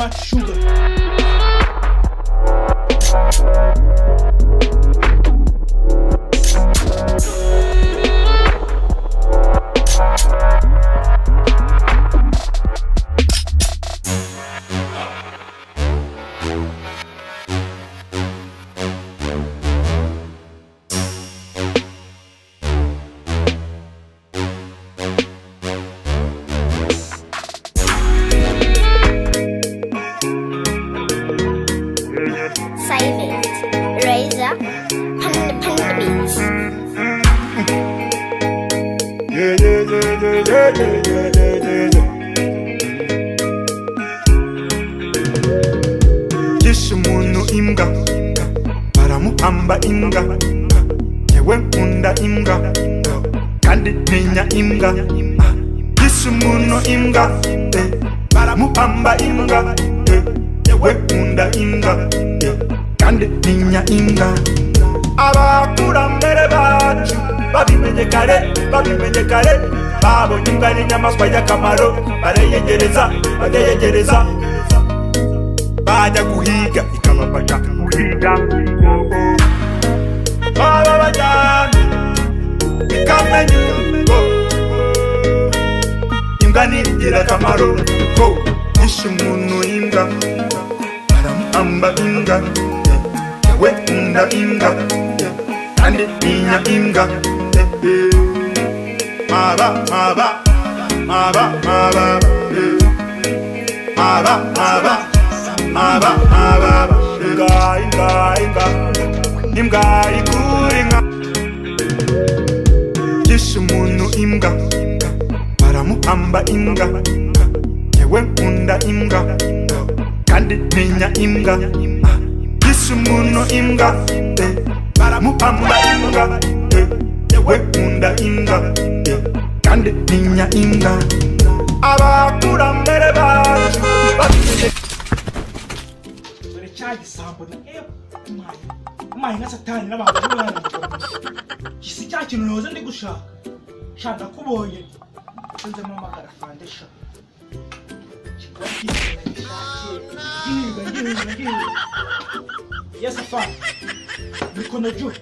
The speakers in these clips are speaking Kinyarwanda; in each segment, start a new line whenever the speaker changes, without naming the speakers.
much sugar.
Silent. Razor. Panda Panda Beats.
Yeah. Yishe umuntu imbwa, baramuhamba imbwa. Yewe, nkunda imbwa kandi ntinya imbwa. Yishe umuntu imbwa, baramuhamba imbwa. Yewe, nkunda imbwa kandi ntinya imbwa. Abakurambere bacu babimenye kare, babimenye kare. Babonye imbwa n'inyamaswa y'akamaro, barayegereza, barayegereza. Bajya guhiga ikabafasha guhiga, baba bajyana ikamenya uko imbwa ni ingirakamaro. Ko yishe umuntu imbwa, baramuhamba imbwa. We nkunda imbwa kandi ntinya imbwa. Maba maba maba maba, maba maba maba maba. Imbwa, imbwa, imbwa, imbwa ikura inka. Yishe umuntu imbwa, baramuhamba imbwa. Yewe, nkunda imbwa kandi ntinya imbwa. Yishe umuntu imbwa, baramuhamba imbwa. Yewe, nkunda imbwa kandi ntinya imbwa. Abakurambere bacu babimenye.
Dore cya gisambo ni umaye umaye nka Satani n'abantu b'umwana. Si cya kintu noze ndi gushaka sha. Ndakubonye, nzemo amagara fandesha kikaba kizana gishakiye gihiga gihiga gihiga. Yes afande, mikono juu.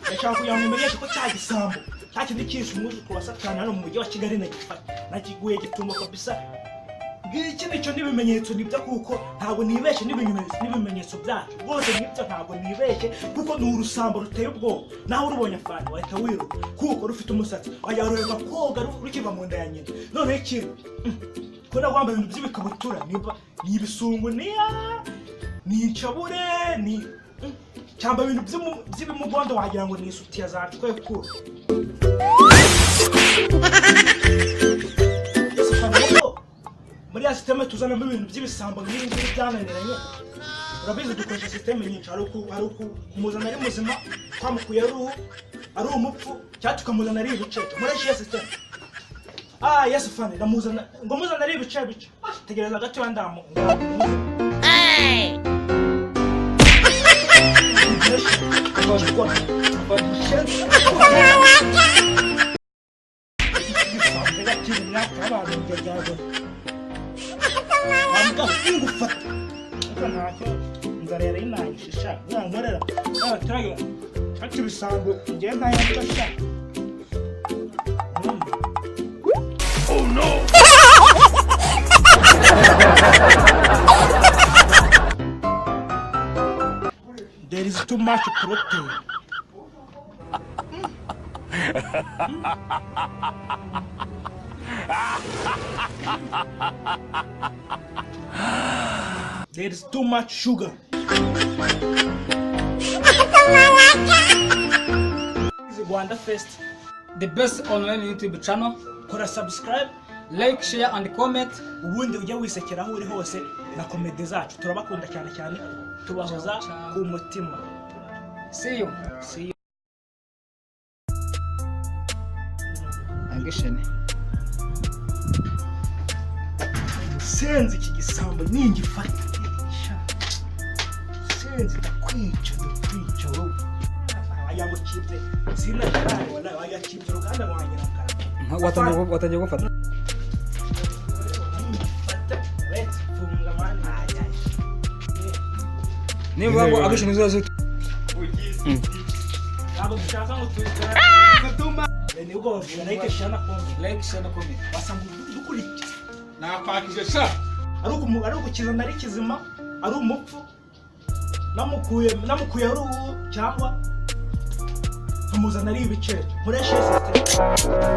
Ndashaka kugira ngo umenyeshe ko cya gisambo, cya kindi kishe umwuzukuru wa Satani hano mu mujyi wa Kigali, nagifata, nakiguye gitumo kabisa. Ngiki nicyo n'ibimenyetso nibyo, kuko ntabwo nibeshye n'ibimenyetso byacyo rwose nibyo. Ntabwo nibeshye kuko ni urusambo ruteye ubwoba. Nawe urubonye afande wahita wiruka, kuko rufite umusatsi wajya rureka koga rukiva mu nda ya nyina. Noneho ikindi, ko wambaye ibintu by'ibikabutura, niba ni ibisungu, niya ni inshabure, ni cyambaye ibintu by'ibimugondo, wagira ngo ni isutiya za twekuru. Yes, afande, kuko muri ya système tuzanamo ibintu by'ibisambo nk'ibi ngibi byananiranye. Urabizi dukoresha système nyinshi: hari kumuzana ari muzima twamukuye uruhu, ari umupfu, cyangwa tukamuzana ari ibice. Nkoresha iyo système. Ah yes afande, ndamuzana ngo muzana ari ibice bice. Tegereza gato ya ndamu. Ngufata ariko ntacyo, inzara yari inanyishe sha. Nkorera abaturage fata ibisambo, ngewe ntayambwa sha.
Oh no!
There is too much protein. There is too much sugar. This is Rwanda Fest.
The best online YouTube channel.
Kora subscribe,
like, share and comment.
Ubundi ujye wisekera aho uri hose na comedy zacu. Turabakunda cyane cyane, tubahoza
Ciao, ciao.
ku mutima.
See you.
See you.
Action.
Senze iki gisambo ningifata sha, senze ndakwica, ndakwica wowe. Wagira ngo kibye sinasharaye, wallahi wagira kibye uruganda rwanjye na
Watangiye gufata.
Ningifata, wait.
Niba ngo action zazo.
Ntabwo dushaka ngo tubikore. Nibwo bavuga like, share na comment.
Like, share na comment.
Basanga dukurikira.
Nakwakije sha.
Ari ukukizana ari kizima, ari umupfu, namukuye ari ubu cyangwa nkamuzana ari ibice. Nkoreshe system.